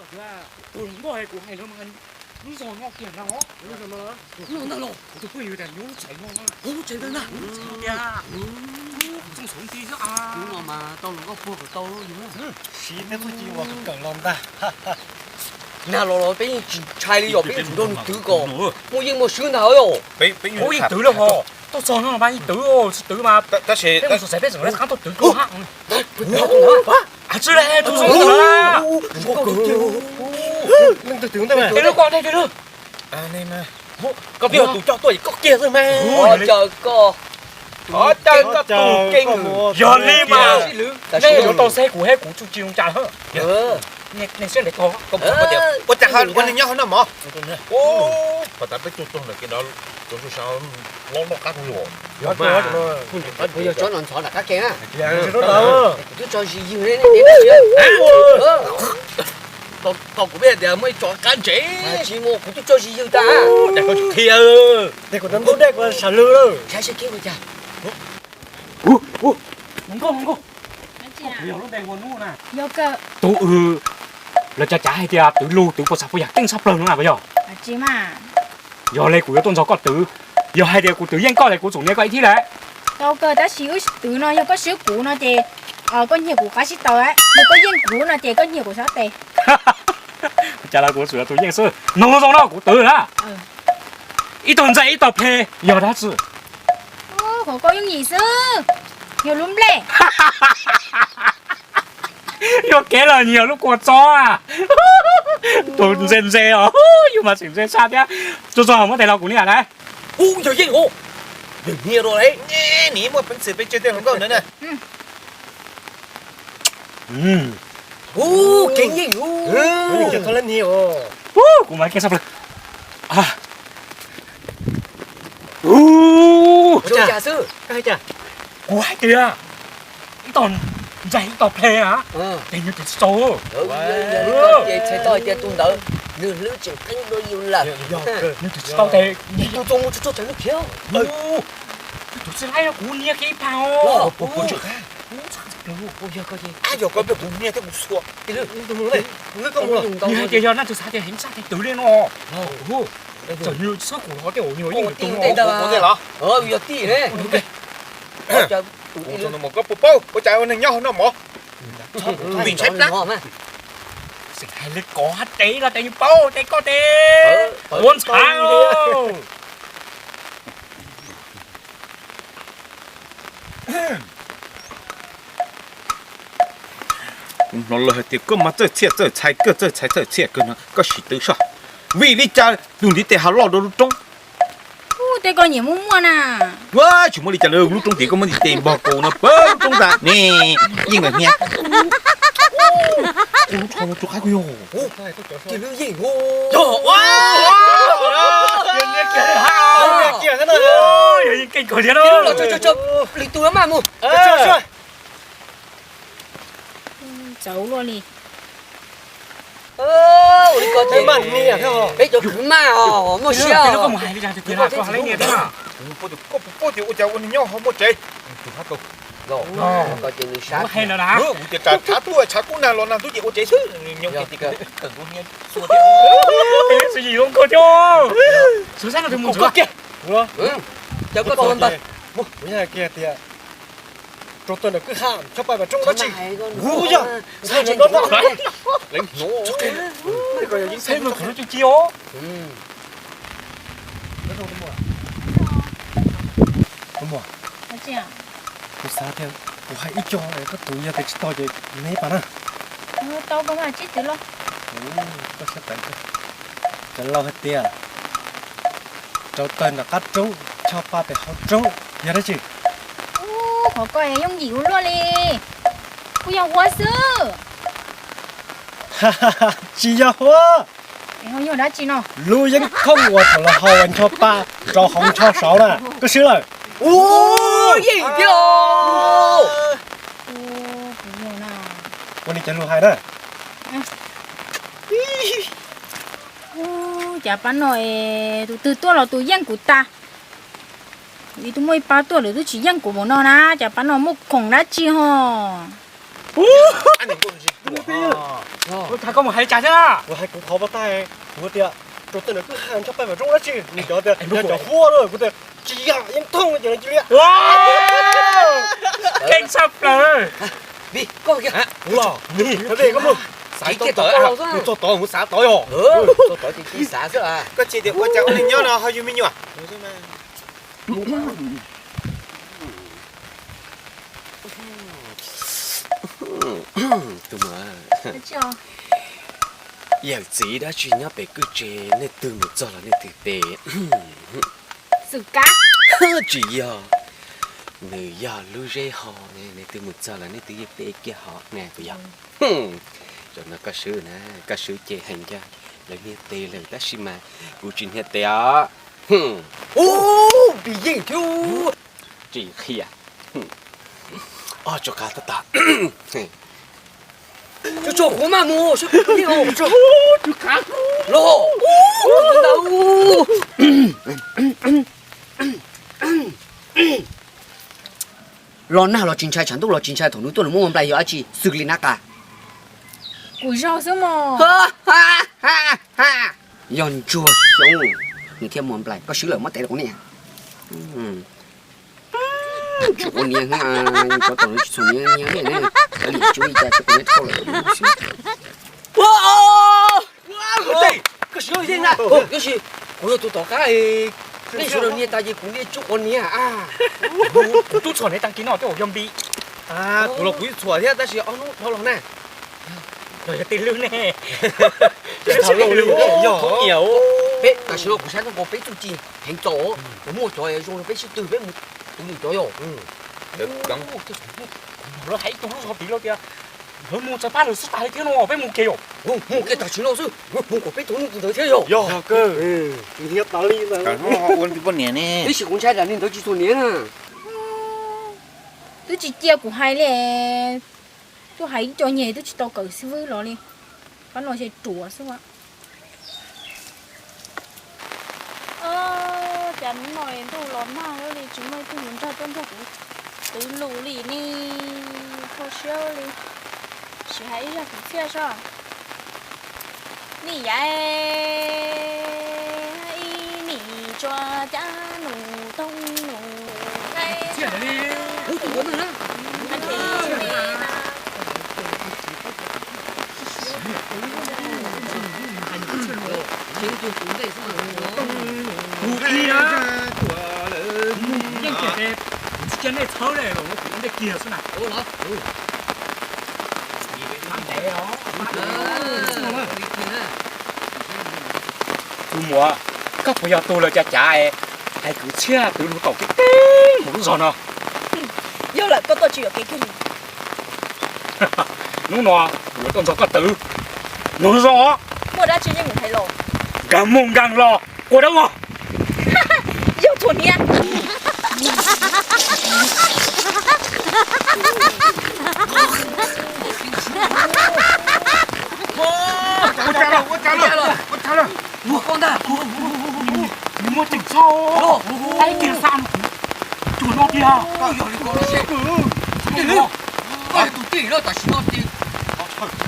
Tus hluas nkauj kuv hais no mas, lub zos no kiag ntag os. Lub zos no los? Lub zos no los? Kuv tus phooj ywg tias nyob lub tsev no. Lub tsev ntawd na. Lub tsev no tiag. Txooj saum nti xwb. Lub no mas tau hluas nkauj puag kom tau yus. Siv peb txuj ci uas kawm los ntag. Nag los los peb yeej tsis ntshai li, yog peb yeej tsis nrog nws twv kom muaj yeej muaj swb ntag os. Peb yeej twv lawm hos. Tuaj txog no mas yeej twv, tsis twv mas peb mus txog tsev peb tseem rov qab tuaj twv kawg hab. Tsis le tus zoo na. Koj twb yog tus coj tuaj es koj kiag xwb mas. Ua cas koj, ua cas koj tus keej. Yog li mas nej yuav tau saib kuv hab kuv txuj ci zoo cas. Nej siab ntev koj. Ua cas ua neeg nyob hauv no mog? Pas tas peb tuaj txog ntawm kev nrad, cov su sa loj loj qab kuv yuav. Yog tsob no ntxhov nram qab ke na. Kuv twb tso zis ywg. Tau kuv peb tias muaj ib tso qab ntsev. Tsis muaj, kuv twb tso zis ywg tas. Cas koj tsis qhia? Ces kuv tab ntub dej kuv sam lwg lawm. Saib seb keeb ua cas. Nkauj, nkauj, yog lub npe hua nub na. Tus, lawv cav cav hais tias twv lug twv puas txhab puas yam keej tshaj plaws no na puas yog? Tsis mas. Yog li kuv yuav tuaj nrog koj twv. Yog hais tias kuv twv yeej koj ces kuv txom nyem koj ib thib lawm. Tau kawg, tab sis wb twv no yog koj swb kuv no ces koj nyiag kuv qab sib taws, yog koj yeej kuv no ces koj nyiag kuv sab tes. Cas los kuv tsuas yog tus yeej xwb. Nug zoo no kuv twv na. Ib tog ntxaij ib tog ple yog dab tsi? Qhov koj yooj yim xwb, yog lub nplej. Yuam kev los nyiag lub kua txob a. Tus ntse ntse os, yus mas tseem ntse tshaj thiab. Txog txog muab tes los kuv niam na. Ub, yog yeej os. Yog hnia rau li. Nim muaj peev xwm pes tsawg tej hluas nkauj ntawd na. Ub, keeb yeej. Kuv mas keej tshaj plaws. Ub, kuv hais tias ib tog ntxaij ib tog ple na, ces nws twv tsis tau. Ces txhais tau hais tias tus ntawd nws hlwb tseem qeeb dua yus lawm. Nws twv tsis tau ces tus txoos mus tsis txog tsam lub khiav. Tus tsis laib kuv nias kiag ib phav os. Yog koj peb kuv nias thiab kuv xuas. Nws hais tias yog nab tsis xav tias heev tshaj tias twv li no. Txawm nws txhob kuv los tias nws yeej tus no. Yog tij ne. Koj puas paub ua cas ua neeg nyob hauv no mov? Vim ntshai plab. Xeem hais li ko hab tes los tes nws paub tes koj tes. Ua ntxhab. Kuv hnov lawv hais tias koj mas txawj txhiaj txawj txhais kawg, txawj txhais txawj txhiaj kawg no, koj sim twv soj. Vim li cas tus ntiv tes ho loj dua lub roob? Ub, tej koj nyiam muaj muaj na. Ua, tsis muaj li cas lawm, lub roob tid koj muab ntiv tes npog kaus no pawg lub roob tas ne, yeej lawm hnia. Kuv lub tsho no tsuas qab kuv yog. Ces lub yeej. Yog yeej keej kawg thiab no. Lwm tus maj mus. Txawv luaj li. Peb cov khwv maj os, muaj siab. Koj puas paub tias ua cas ua neeg nyob ho muaj tsev? Kuv tias tshav tuaj tshav kub nag los nag ntub ces ua tsev xwb. Rau tawg nram kwj ha, chob paj mas roob dab tsi? Kuv yog. Kuv xav tias kuv hais ib co koj tus yog tias tsis tau ces neb pas na. Tau koj mas tsib twv los. Koj sab tawv kawg. Cov laus hais tias rau tawg nram qab roob, chob paj pem hauv roob, yog dab tsi? Ub, qhov koj yooj yim ua luaj li. Kuj yog huab xwb. Tsis yog huab. Yog dab tsi no? Lub yeeb thooj uas thaum lawv hau ncho pa rau hauv ncho saud na, koj swb lawm. Ub, yeej thiab. Ua li cas lus hais na. Ub, cas pab no es tus twg tuaj los tus yeej kuv tas. Vim tus muaj ib pab tuaj lawm twb tsis yeej kuv npaum no na, cas pab no muaj khoom dab tsi ho. Kuv hais koj mus hais li cas thiab? Kuv hais kuv qhov pas tag, kuv tias rau tej no kwj ha ntsaj paj vam zoo dab tsi, nws cov tias yog cov huab na, kuv tias tsis yog, yeej thooj no ces nws cia li keej tshaj plaws. Vij, koj kiag. Kuv los, vij, koj mus xav tau tod, mus txog tod mus xav tod yog. Txog tod ces cia li xav xwb. Koj tsis tias ua cas ua neeg nyob no ho yug me nyuam. Tus muam, yawm txiv dab tsi nyob pem kwj tse, nej twg mus txog los nej twg pe. Tsis yog, nws yog lub zeb ho ne, nej twg mus txog los nej twg yeej pe kiag ho ne puas yog? Zaum no koj swb na, koj swb ces heev ncaj, lawv hnia tes lawm tab sis mas kuv tsis hnia tes os. Ub, pim yeej thiab. Tsis qhia. Ob tso qab tab tas. Tsuag tsuag kuv maj mus saib kuv yeej los. Los nag los tsis ntshai, tshav ntuj los tsis ntshai, thaum nws tuaj nws muab Muas Nplais yog dab tsi xws li nab qa? Kuv zaug xwb mog. Yog ntsuag xyoob nws thiaj Muas Nplais, koj swb lawm muab tev rau kuv niam. Tsis quav niam, cov tom no tsis txhuam niam niam ne, cov liam tsis ua li cas tsis quav niam dhau lawm. Tab sis kuv yog tus tom qab, nej sawv daws nias tas ces kuv nias tsis quav niam. Kuv twb txhuam niam tag kis no tej zaum yog npis. Kuv los kuv yeej txhuam thiab tab sis ob hnub dhau los na. Los yog tej lwg ne. Peb tam sim no kuv saib tau nkaus peb txuj ci heev txaus, kuv muaj cov zoo rau peb sib tw peb mus tus nws cov yog. Lawv hais ib tug lub zog tid lawm tias lawv mus txawv pab lawm xwb tas li thiab no peb mus kiag yom. Mus kiag tam sim no xwb, mus kom peb tau nws tus ntawd thiab yog. Yog, ua li poj niam ne. Tab sis kuv ntshai tsam nws ntawd tsis txhuam niam na. Twb tsis cia kuv hais li, twb hais ib co nyem twb tsis tau kawm xib fwb los li. Pab no ces ruam xwb. Cas hnub no ntuj los nag li tsis muaj ib tug hluas nraug tuaj nrog kuv twv lus li ne, kho siab li. Sim hais ib zaj kwv txhiaj soj. Nim yaim ib nim tsuas cav nus toog nus. Kuv kiag, kuv yeej kiag, kuv tsis cia nej txhawb li los kuv ua ntej kiag xwb na. Tus muam, koj puas yog tus lawv cav cav hais kwv txhiaj twv lus taum tib teb mus lub zog no? Yog lawm koj tuaj tsis yuam kev kiag li. Hnub no kuv yuav tuaj nrog koj twv. Nug zoo os. Muaj dab tsi yeej mus hais los. Nkaag mus nkaag los ua dab vog. Yog txhuam niam. Ua cas lawm, ua cas lawm, ua cas lawm? Ua koj ntag. Nws muaj ceem txhob, ib tiag xa no kuv cuag no tiag. Koj yog li koj no ces, koj yog tus tij lawm tam sim no ces,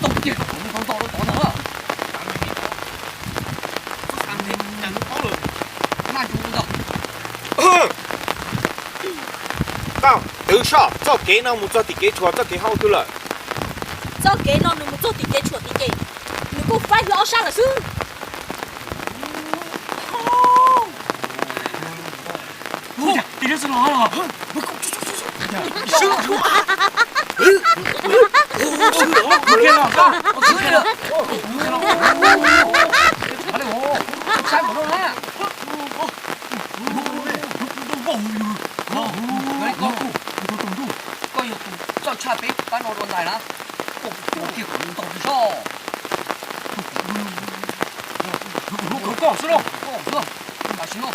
tau tiag kom nws nto nto rau tod ntag. Maj ntsoo ntag. Twv soj, txoj kev no mus txog tim kev tshuam txoj kev hauv twg lawm? Txoj kev no nws mus txog tim kev tshuam tim ces, nws kuj faib hlo ob sab lawm xwb. Koj yog tus txawj tshaj peb pab no dua ntais na, koj kiag kom nws ntaus kiag soj. Koj xwb los, koj xwb, tam sim no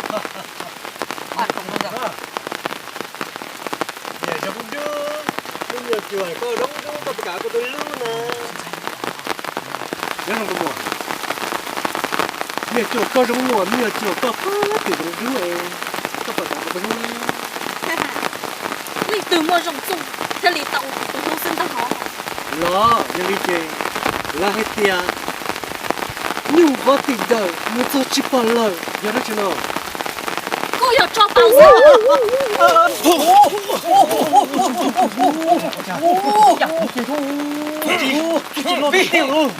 maj ntsoo ntag. Niam yog koj zoo zoo koj puas kam koj tus hlub na? Nyob zoo tus muam, niam cuam koj zoo muam, niam cuam koj pab tim zoo hlub, koj puas kam koj tus hlub na? Leej twg muaj zoo txuj thiaj li tau tus hlub xwb ntag hov. Los yog li ces Lawv hais tias nyuj vov tim dawm mus txog tsis pom lawm, yog dab tsi no? Kuj yog tso paus xwb.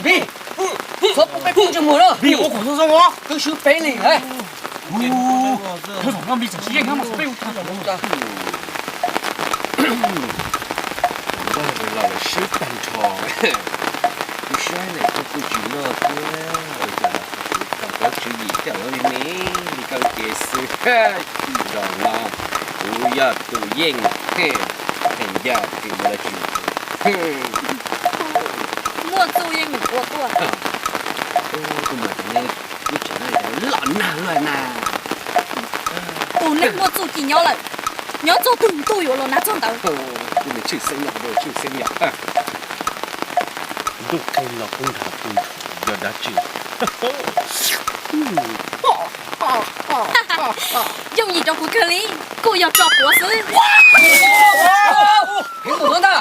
Vij, txhob pub peb poob ntsej muag na. Vij, ua kom zoo zoo os. Twb swb peb li. Tus ntawd los swb tag nrho. Kuv saib ntawm koj kuj tsis loj thiab, ua cas kuv tau koj tswv yim coj los me me li koj ces xwb. Zaum no kuv yog tus yeej, heev yam twg mus los tsis muaj txuj yeej mus ua tuaj. Kuv mas cov neeg lub tsev no cov loj nag luaj na. Tus neeg muaj txuj ci nyob lawm, nyob txog tus ntuj yuav los nag txog ntawd. Kuv nws tshwj xeeb yog, tshwj xeeb yog. Ntuj qheb los kub nrag tu nrho yog dab tsi? Yooj yim rau kuv kawg li, kuj yog tso quav xwb. Heev tus no ntag.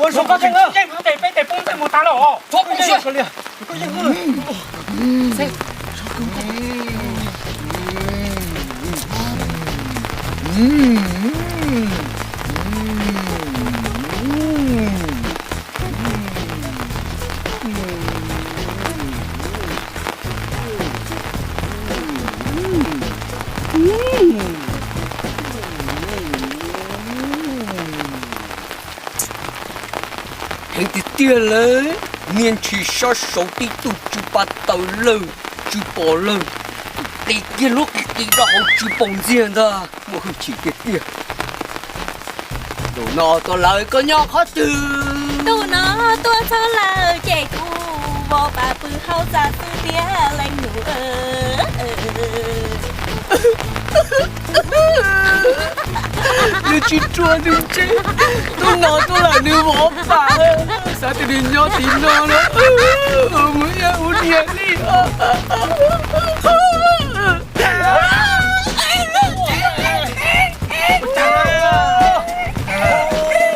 Ua zoo koj tseem, ua zoo koj tseem yeej peb tes poob ntsej muag tas los. Txhob pub siab. Heev tiag tiag lawm, niag ntshis sab saud tib tug tsw pa taws lawm, tsw pom lawm, qis kiag lub qis qis rau hauv tsw paus ntxiag ntag, muaj hwj chim tiag tiag. Tus no tuaj lawm koj nyob qhov twg? Tus no tuaj txog lawm ces kuv vov pam pw hauv txaj xwb tiag leej nus. Nws tsis ruam nws ntse, tus no tuaj lawm nws vov pam, xav tias nws nyob tim no lawm, mus ua niam li.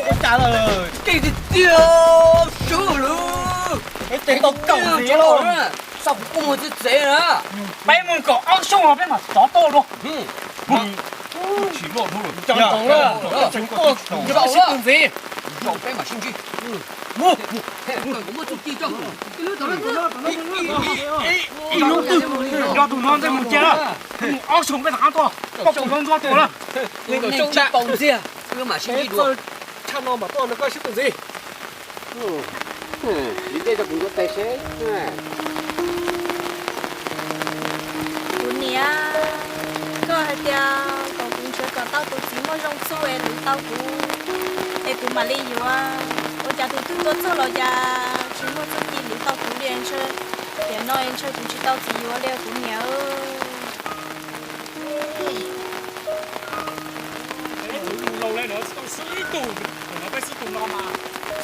Ua cas lawm? Keej tiag tiag, swb lawm. Peb tau kaum ntxiv los, xav kuv kuj mus txiv tsev na. Peb mus kaum ob xyoos los peb mam rov tuaj dua. Tsis loj dhau lawm. Zaum sib tw ntxiv, zaum peb mam sib ntsib. Kuv muab txuj ci rau ib lub twg, yog tus no ntej mus cia na, mus ob xyoos peb rov qab tuaj, koj tus no ntxuav tus na. Tus neeg tsw paus ntxiag, wb mam sib ntsib dua. Tshaj no mam tuaj nrog koj sib tw ntxiv. Tiv dej rau kuv ntxuav tes seb. Kuv niam, koj hais tias kom kuv nrhiav kom tau tus txiv muaj zoo txuj es hwv tau kuv, es kuv mam li yuav. Ua cas tus twg tuaj txog los cas tsis muaj txuj ci hwv tau kuv li ntshe, tiam no ntshe kuv tsis tau txiv yuav li kuv niam. Peb mus laus li no tsis tau xwb ib tug, thaum no peb xwb tus no mas,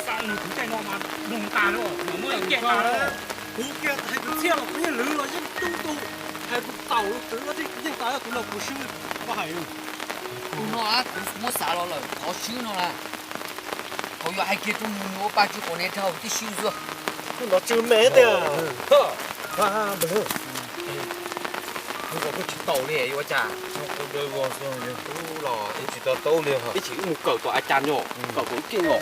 xa nws tus caij no mas nug tas lawm, mas muab nws kiag tas lawm. Kuv kiag hais tus Txhiaj los kuv yeej lwv los yeej tub tus, hais tus Taum los twv los yeej tas, kuv los kuv swb, koj hais. Tus no kuv muab xav los lawm qhov swb no na. Thaum yog hais kiag rau nws, nws ua pa tsis quav niam dhau tib si xwb. Tus no tsw me tiag. Tus no kuj tsis tau li yuav ua cas. Ub los ub tsis tau taub li. Ib chim wb mus kawm tom a cas nyo, kawm tom ib kiag nyo.